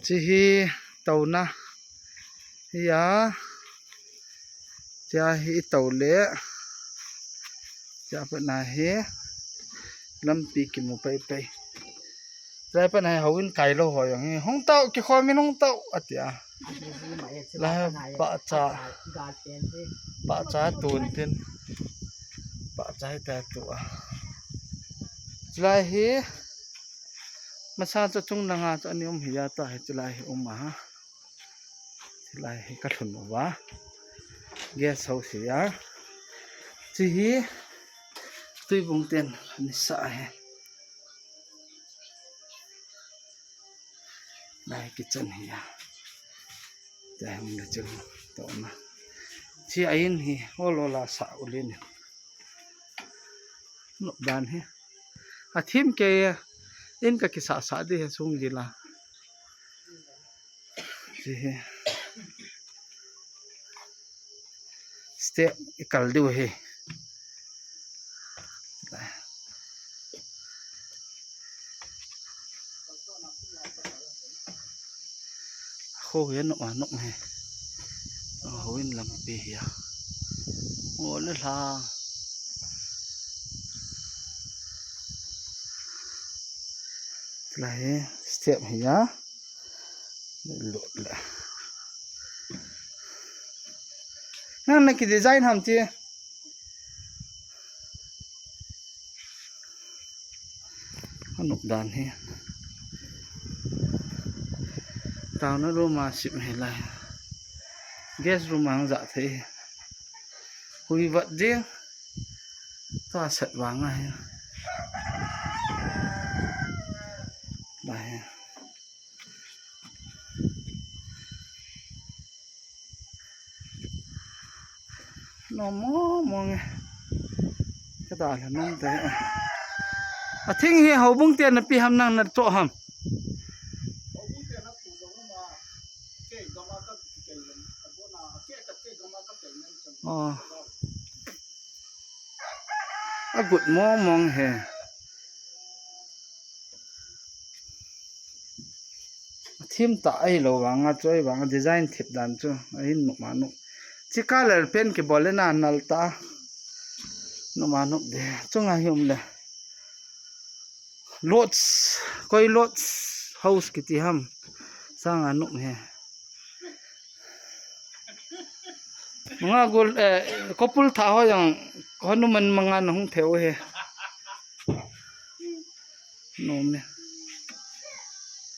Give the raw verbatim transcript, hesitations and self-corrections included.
Chi hi tona hi a, chia hi i to le, chia pat na hi lampi kimu pai pai. Lai pat na hi houin kai lou ho jong hi, "Hung tao, kikhom in hung tao," atia. Lai pa cha, pa cha tun tin, pa cha hi ta tu a. Lai hi masa chu chung langa chu ani um hi a, ta hi chulai hi um a. Chulai hi ka lhun uva. Guest house hi a. Chi hi Tuibung ten ani sa hi. Lai kitchen hi a. Te hung le chu tona. Chi a in hi, ol ol a sa u lin. Nop dan hi. A thim kei a, in ka kisa sa di hi sung di la. Chi hi. Step i kal diu hi. Kho hi a nop a nop hi. Houin lampi hi a. O le la. Lai hi step hi a. Lut le. Nang na ki design ham ti. Anop dan hi. Taona room a sip hi lai. Guest room ang ja thei. Hui vat ding. Ta set vang a hi. Lai hi. Nom mong mong e. Ka ta la nom te. A thing hi houbung te na pi ham, nang na cho ham. Oh. A good mong mong he. Thim ta ahi lo vang a chu, ahi vang a design thip dan chu ahin nop ma nop. Chi color pen kibol le na nal ta. Nop ma nop de. Chunga hi um le. Lodge, koi lodge house kiti ham. Sanga nop he. Manga gol, eh, couple tha ho jong, Hanuman manga na hung theu he. Nom e.